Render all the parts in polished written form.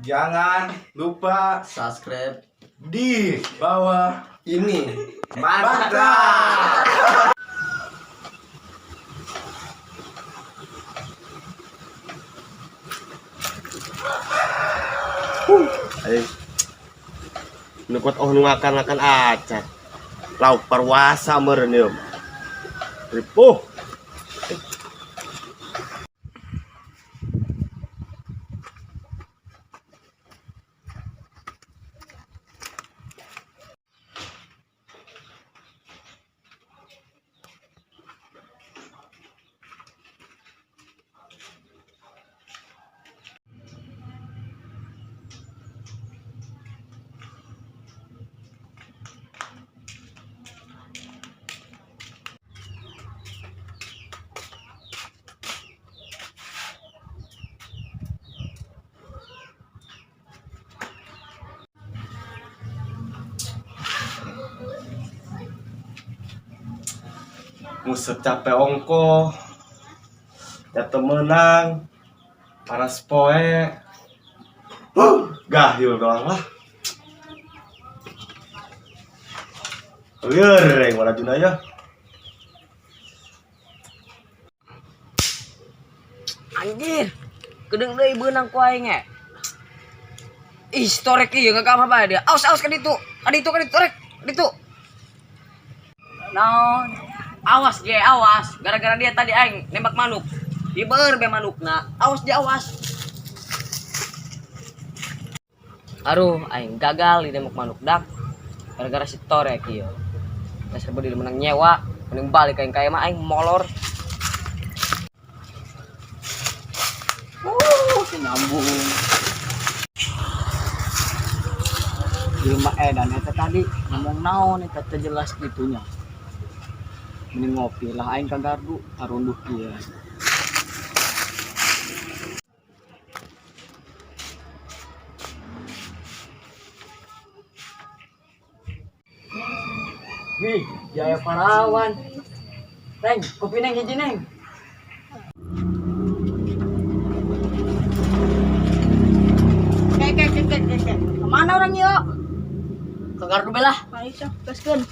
Jangan lupa Subscribe di bawah ini. Mantap. Ayo. Nu kuat oh nu ngakan-ngakan acan. Lauk parwasa meureun ieu. Ripuh. Nguseup capek ongkoh. Jatuh menang. Panas poe. Gahil doang lah. Lieur yang mana juna ya. Anjir. Kedeung deui beunang ku aing ge. Ih, torek ieu ngagam apa dia? Awas, awas ka ditu. Ka ditu, ka ditu, torek. Ka ditu. Naon? Awas ge, awas. Gara-gara dia tadi aing nembak manuk. Diber be manukna. Awas dia, awas. Aduh, aing gagal di nembak manuk dak. Gara-gara si torek ieu. Dasar beudir menang nyewa, mending balik aing ka mah aing molor. Nyambung. Jelema edan eta tadi ngomong naon eta teu jelas gitunya. Mending ngopi lah aing ka gardu tarunduh kieu. Wih, jaya parawan. Neng, kopi neng hiji neng. Kek kek kek kek kek, kek. Kemana orang yuk? Ke gardu belah. Ayo sok, gaskeun.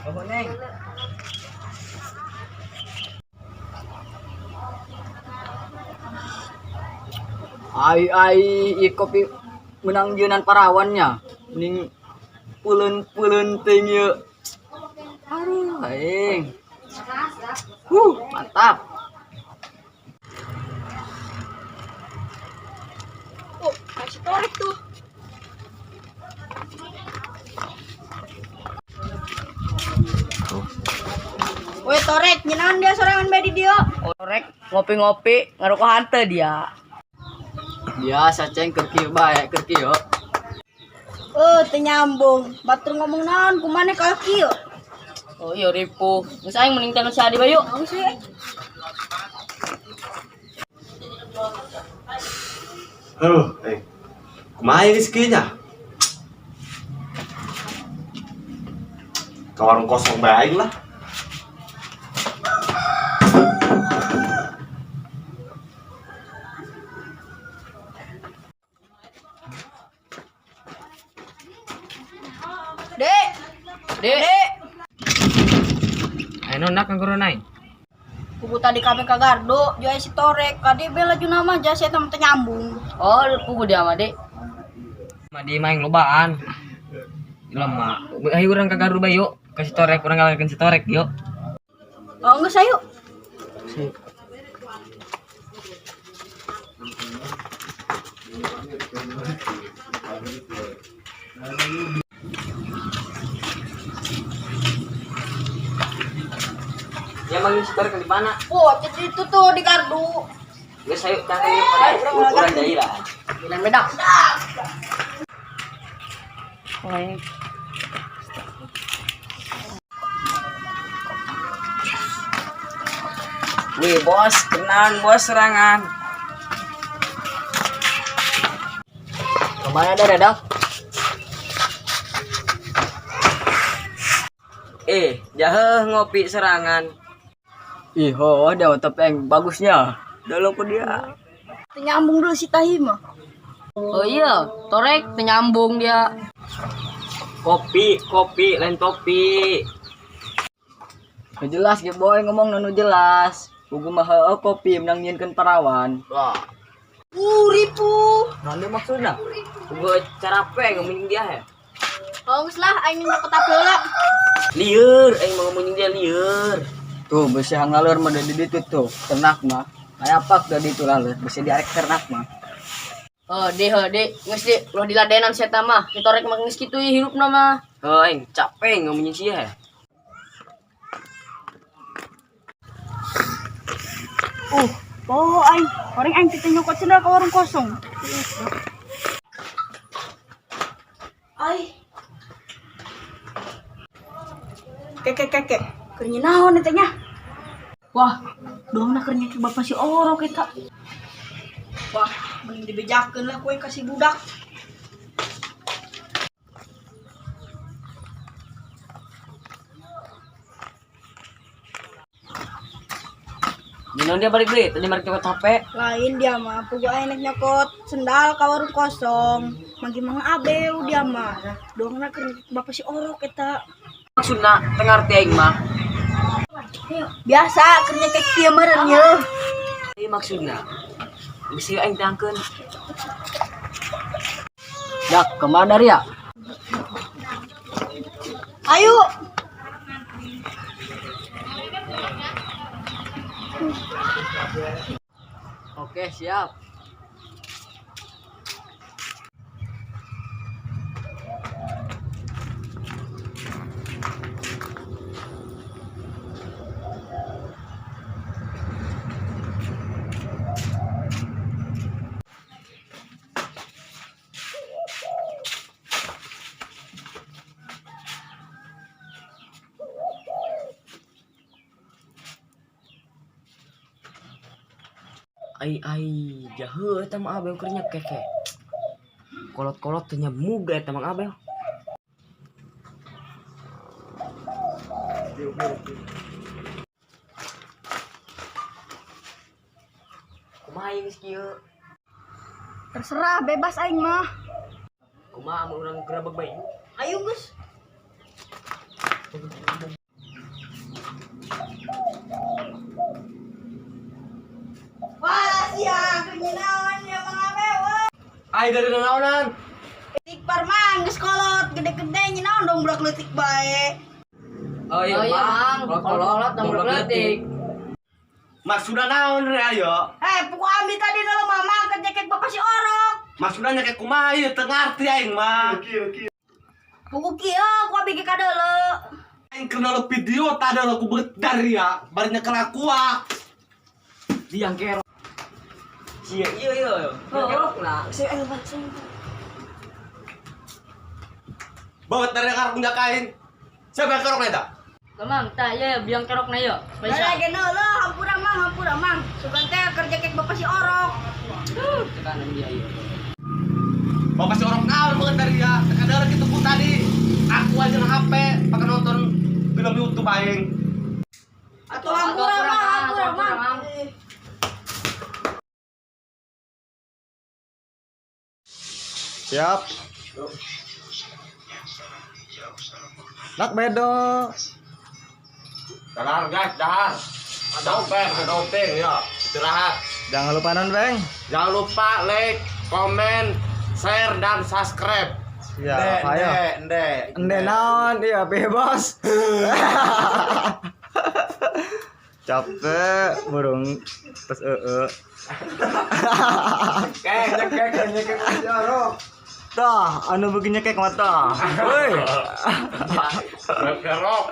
Bawa neng. Ai ai ieu kopi menang jeunan parawannya. Mending puleun-puleun teuing ieu. Aduh, aing. Mantap. Oh, kasih torek tuh. Weh torek, nyenaon dia sorangan bae di dieu. Orek ngopi-ngopi ngarokok hante dia. Biasa ceng keur kieu bae, keur kieu. Oh, teu nyambung. Batur ngomong naon kumane ka kieu? Oh iya ripuh. Geus aing mending tangan si Adi bae yuk. Naon sih? Aduh, eh. Kumaha geus kieu nya? Ka warung kosong bae aing lah. Dek, Dek. dek. Ayo nondak ka guru naik. Kubu tadi kami ka gardu, joe si torek, kade bela juna mah jasa eta mah teu nyambung. Oh, pugu dia mah, Dek. Mah di main lobaan. Lemah. Ayo urang ka gardu bae yuk. Ka si torek, urang ngalahkeun si torek yuk. Oh, geus ayo. Ya mang si Torek di mana? Oh, itu tuh di gardu. Geus ayo tangkeun yuk pada ukuran deui lah. Bilang bedak. Wih bos, kenalan bos serangan. Kemana dah dak? Eh, jaheh ngopi serangan. Ih, oh, dia topeng bagusnya. Dulu ku dia. Teu nyambung dulu si tahi mah. Oh iya, Torek teu nyambung dia. Kopi, kopi, lain topi. Nu jelas ge boy ngomong nu jelas. Pugu mah heueuh kopi menang nyieunkeun parawan. Wah, Ripu. Naon maksudna? gue cara apa ngomongin dia ya? Oh, geus lah aing nyokot HP heula. Liur, aing mau ngomongin dia liur. Tuh besi hang laleur mah di ditu tuh, ternak mah. Aya pak da ditu laleur, besi diarek ternak mah. Oh, deh, oh, deh, geus deh, ulah diladenan si eta mah. Si Torek mah geus kitu ieu hirupna mah. Oh, aing capek ngomongin dia ya. Oh, aing, orang aing teh nyokot sendal ke warung kosong. Ai. Keke keke, keur naon eta nya? Wah, doangna keur nyekek bapak si orok eta. Wah, mending dibejakeun lah kue kasih budak. Gimana dia balik beli? Tadi mereka nyokot HP. Lain dia mah, pugu aing nek nyokot sendal ka warung kosong. Manggi mang abeu dia mah. Doangna keur nyekek bapak si orok eta. Maksudna teu ngarti aing mah. Biasa keur nyekek kieu meureun ye. Ieu maksudna. Bisi aing tangkeun. Dak, kemana Ria? Ayo. Oke, siap. Ai ai, jahe eta mah abeu keur nyekek ke. Kolot-kolot teh nya muga eta mang abeu. Kumaha ieu geus kieu? Terserah, bebas aing mah. Kumaha mun urang gerebek bae? Ayo geus. Wah, sia keur naon ya Mang Abe, wah. Ai dari naonan? Istighfar mang geus kolot gede-gede nyinaon dong budak leutik bae. Oh iya, Oh iya, Mang, kolot-kolot dong budak leutik. Maksudna naon re ayo? Eh, puku ambil tadi nalo mama ke jaket bapak si orok. Maksudna nyekek kumaha ieu teu ngarti aing mah. Puku kieu ku abi ge kadeuleu. Aing keur nonton video tadi aku beut ya, bari nyekel aku. Diang kerok. Sia iya iya. Kerok nah. Sia aing langsung. Bawa dari karep njakain. Siapa yang kerok eta? Mang, tah ieu biang kerokna ieu. Lah ge neuleuh, hampura mang, hampura mang. Sugan teh keur jaket bapak si orok. Tekanan dia ieu. Bapak si orok naon banget dari ya. Tekadar kitu ku tadi. Aku aja HP pakai nonton film YouTube aing. Atuh hampura mang, hampura mang. Siap. Nak bedo. Dahar guys, dahar. Ada obeng, ada obeng ya. Istirahat. Jangan lupa non, Bang. Jangan lupa like, komen, share dan subscribe. Siap, ayo. Ende, Ende naon? Iya, bebas. Capek burung terus ee. Kek, nyekek, nyekek si Orok. Tah, anu begini nyekek mata. Woi. Kerok.